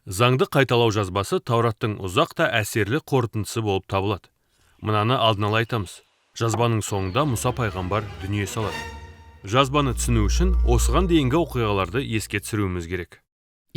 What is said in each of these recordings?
Заңды қайталау жазбасы Таураттың ұзақ та әсерлі қорытындысы болып табылады. Мынаны алдын ала айтамыз: жазбаның соңында Мұса пайғамбар дүние салады. Жазбаны түсіну үшін осыған дейінгі оқиғаларды еске түсіруіміз керек.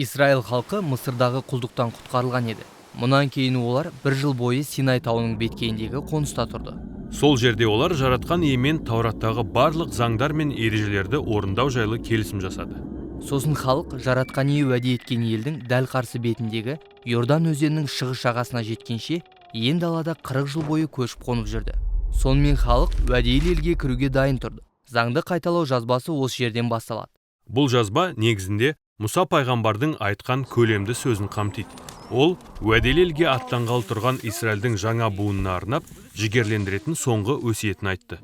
Израиль халқы Мысырдағы құлдықтан құтқарылған еді. Мұнан кейін олар бір жыл бойы Синай тауының беткейіндегі қоныста тұрды. Сол жерде олар Жаратқан Иемен Таураттағы барлық заңдар мен ережелерді орындау жайлы келісім жасады. Сосын халық Жаратқан Ие уәде еткен елдің дәл қарсы бетіндегі Иордан өзенінің шығыс жағасына жеткенше, ен далада 40 жыл бойы көшіп қонып жүрді. Сонымен, халық уәделі елге кіруге дайын тұрды. Заңды қайталау жазбасы осы жерден басталады. Бұл жазба негізінде Мұса пайғамбардың айтқан көлемді сөзін қамтиды. Ол уәделі елге аттанғалы тұрған Израильдің жаңа буынына арнап, жігерлендіретін соңғы өсиетін айтты.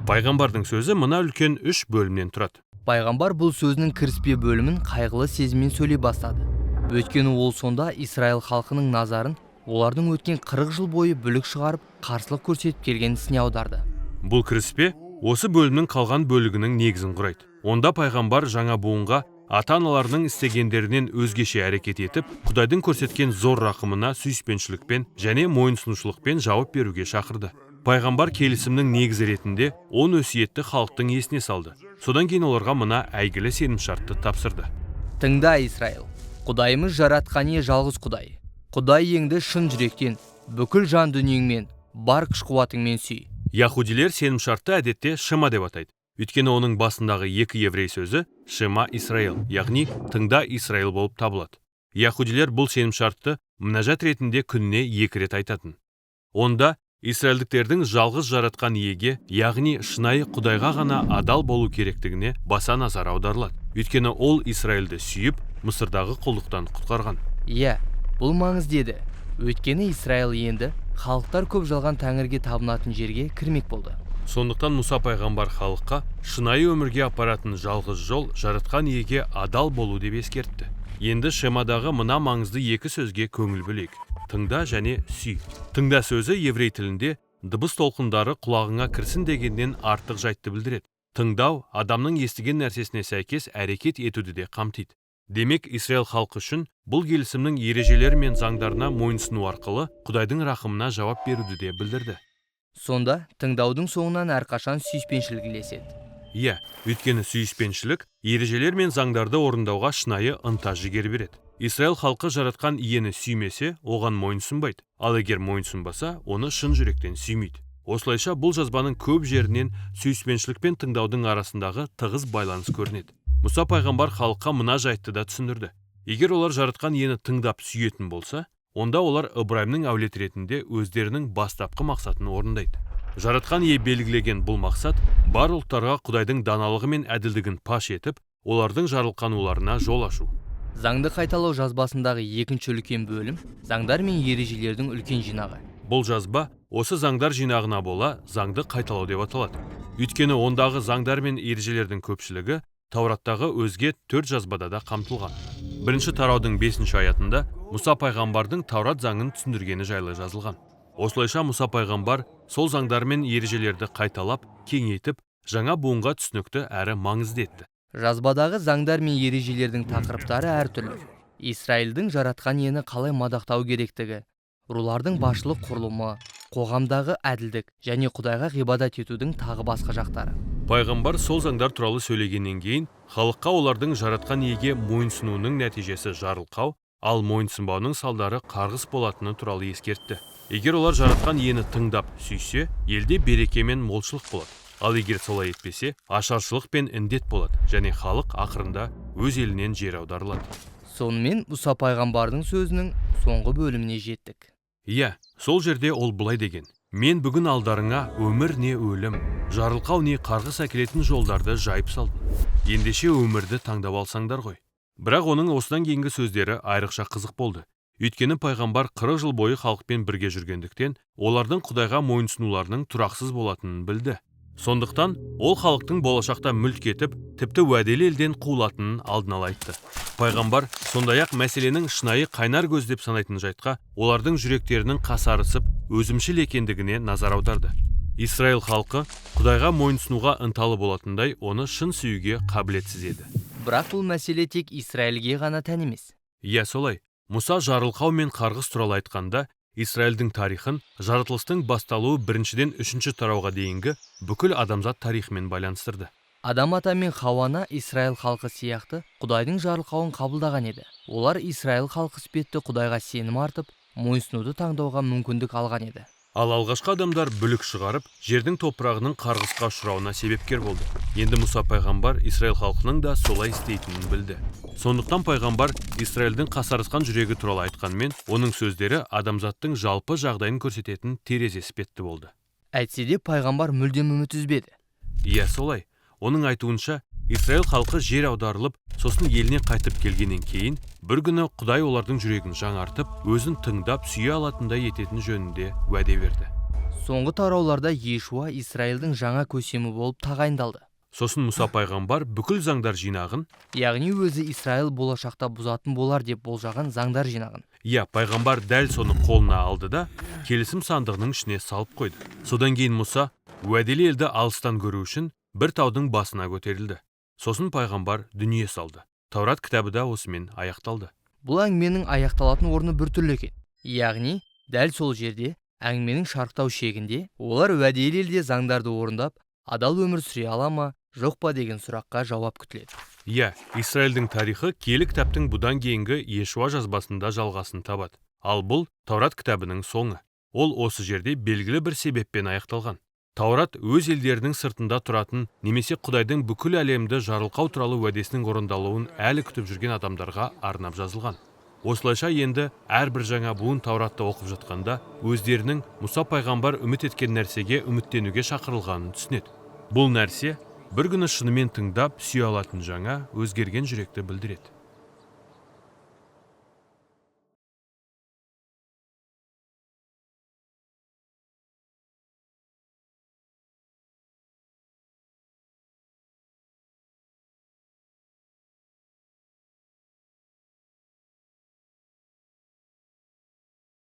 Пайғамбардың сөзі мына үлкен үш бөлімнен тұрады. Пайғамбар бұл сөзінің кіріспе бөлімін қайғылы сезіммен сөйлей бастады, өйткені ол сонда Израиль халқының назарын олардың өткен 40 жыл бойы бүлік шығарып, қарсылық көрсетіп келген ісіне аударды. Бұл кіріспе осы бөлімнің қалған бөлігінің негізін құрайды. Онда пайғамбар жаңа буынға ата аналарының істегендерінен өзгеше әрекет етіп, Құдайдың көрсеткен зор рақымына сүйіспеншілікпен және мойынсұнушылықпен жауап беруге шақырды. Пайғамбар келісімнің негізі ретінде 10 өсиетті халықтың есіне салды. Содан кейін оларға мына әйгілі сенімшартты тапсырды. Тыңда, Израиль! Құдайымыз Жаратқан Ие жалғыз Құдай. Құдай Иеңді шын жүректен, бүкіл жан дүниеңмен, бар күш қуатыңмен сүй. Яхудилер сенімшартты әдетте Шема деп атайды, өйткені оның басындағы екі еврей сөзі «Шема Исраил», яғни «Тыңда, Исраил» болып табылады. Яхудилер бұл сенімшартты мінәжат ретінде күніне екі рет айтатын. Онда израильдіктердің жалғыз Жаратқан Иеге, яғни шынайы Құдайға ғана адал болу керектігіне баса назар аударылады, өйткені ол Израильді сүйіп, Мысырдағы құлдықтан құтқарған. Иә, бұл маңызды еді, өйткені Израиль енді халықтар көп жалған тәңірге табынатын жерге кірмек болды. Сондықтан Мұса пайғамбар халыққа шынайы өмірге апаратын жалғыз жол — Жаратқан Иеге адал болу деп ескертті. Енді Шемадағы мына маңызды екі сөзге көңіл бөлейік: тыңда және сүй. Тыңда сөзі еврей тілінде дыбыс толқындары құлағыңа кірсін дегеннен артық жайтты білдіреді. Тыңдау адамның естіген нәрсесіне сәйкес әрекет етуді де қамтиды. Демек, Израиль халқы үшін бұл келісімнің ережелері мен заңдарына мойынсыну арқылы Құдайдың рақымына жауап беруді де білдірді. Сонда тыңдаудың соңынан әрқашан сүйіспеншілік ілеседі. Иә, өйткені сүйіспеншілік ережелер мен заңдарды орындауға шынайы ынта жігер береді. Израиль халқы Жаратқан Иені сүймесе, оған мойынсұнбайды, ал егер мойынсұнбаса, оны шын жүректен сүймейді. Осылайша, бұл жазбаның көп жерінен сүйіспеншілік пен тыңдаудың арасындағы тығыз байланыс көрінеді. Мұса пайғамбар халыққа мына жайтты да түсіндірді: егер олар Жаратқан Иені тыңдап сүйетін болса, онда олар Ыбырайымның әулеті ретінде өздерінің бастапқы мақсатын орындайды. Жаратқан Ие белгілеген бұл мақсат — бар ұлттарға Құдайдың даналығы мен әділдігін паш етіп, олардың жарылқануларына жол ашу. Заңды қайталау жазбасындағы екінші үлкен бөлім — заңдар мен ережелердің үлкен жинағы. Бұл жазба осы заңдар жинағына бола заңды қайталау деп аталады, өйткені ондағы заңдар мен ережелердің көпшілігі Таураттағы өзге төрт жазбада да қамтылған. Бірінші тараудың бесінші аятында Мұса пайғамбардың Таурат заңын түсіндіргені жайлы жазылған. Осылайша, Мұса пайғамбар сол заңдар мен ережелерді қайталап, кеңейтіп, жаңа буынға түсінікті әрі маңызды етті. Жазбадағы заңдар мен ережелердің тақырыптары әртүрлі: Израильдің Жаратқан Иені қалай мадақтау керектігі, рулардың басшылық құрылымы, қоғамдағы әділдік және Құдайға ғибадат етудің тағы басқа жақтары. Пайғамбар сол заңдар туралы сөйлегеннен кейін, халыққа олардың Жаратқан Иеге мойынсұнуының нәтижесі жарылқау, ал мойынсұнбауының салдары қарғыс болатыны туралы ескертті. Егер олар Жаратқан Иені тыңдап сүйсе, елде береке мен молшылық болады, ал егер солай етпесе, ашаршылық пен індет болады және халық ақырында өз елінен жер аударылады. Сонымен, Мұса пайғамбардың сөзінің соңғы бөліміне жеттік. Иә, сол жерде ол былай деген: «Мен бүгін алдарыңа өмір не өлім, жарылқау не қарғыс әкелетін жолдарды жайып салдым. Ендеше өмірді таңдап алсаңдар ғой». Бірақ оның осыдан кейінгі сөздері айрықша қызық болды, өйткені пайғамбар 40 жыл бойы халықпен бірге жүргендіктен, олардың Құдайға мойынсұнуларының тұрақсыз болатынын білді. Сондықтан ол халықтың болашақта мүлт кетіп, тіпті уәделі елден қуылатынын алдын ала айтты. Пайғамбар сондай ақ мәселенің шынайы қайнар көз деп санайтын жайтқа, олардың жүректерінің қасарысып, өзімшіл екендігіне назар аударды. Израиль халқы Құдайға мойынсұнуға ынталы болатындай, оны шын сүюге қабілетсіз еді. Бірақ бұл мәселе тек Израильге ғана тән емес. Иә, солай. Мұса жарылқау мен қарғыс туралы айтқанда, Израильдің тарихын жаратылыстың басталуы 1-ден 3 тарауға дейінгі бүкіл адамзат тарихымен байланыстырды. Адам ата мен Хауа ана Израиль халқы сияқты Құдайдың жарылқауын қабылдаған еді. Олар Израиль халқы іспетті Құдайға сенім артып, мойынсұнуды таңдауға мүмкіндік алған еді. Ал алғашқы адамдар бүлік шығарып, жердің топырағының қарғысқа ұшырауына себепкер болды. Енді Мұса пайғамбар Израиль халқының да солай істейтінін білді. Сондықтан пайғамбар Израильдің қасарысқан жүрегі туралы айтқанмен, оның сөздері адамзаттың жалпы жағдайын көрсететін терезе іспетті болды. Әйтсе де пайғамбар мүлдем үміт үзбеді. Иә, солай. Оның айтуынша, Израиль халқы жер аударылып, сосын еліне қайтып келгеннен кейін, бір күні Құдай олардың жүрегін жаңартып, өзін тыңдап сүйе алатындай ететін жөнінде уәде берді. Соңғы тарауларда Иешуа Израильдің жаңа көсемі болып тағайындалды. Сосын Мұса пайғамбар бүкіл заңдар жинағын, яғни өзі Израиль болашақта бұзатын болар деп болжаған заңдар жинағын. Иә, пайғамбар дәл соны қолына алды да, келісім сандығының ішіне салып қойды. Содан кейін Мұса уәделі елді алыстан көру үшін бір таудың басына көтерілді. Сосын пайғамбар дүние салды. Таурат кітабы да осымен аяқталды. Бұл әңгіменің аяқталатын орны біртүрлі екен. Яғни, дәл сол жерде, әңгіменің шарықтау шегінде, олар уәделі елде заңдарды орындап, адал өмір сүре ала ма, жоқ па деген сұраққа жауап күтіледі. Иә, Израильдің тарихы киелі кітаптың бұдан кейінгі Иешуа жазбасында жалғасын табады. Ал бұл Таурат кітабының соңы. Ол осы жерде белгілі бір себеппен аяқталған. Таурат өз елдерінің сыртында тұратын немесе Құдайдың бүкіл әлемді жарылқау туралы уәдесінің орындалуын әлі күтіп жүрген адамдарға арнап жазылған. Осылайша енді әрбір жаңа буын Тауратты оқып жатқанда өздерінің Мұса пайғамбар үміт еткен нәрсеге үміттенуге шақырылғанын түсінеді. Бұл нәрсе бір күні шынымен тыңдап сүйе алатын жаңа, өзгерген жүректі білдіреді.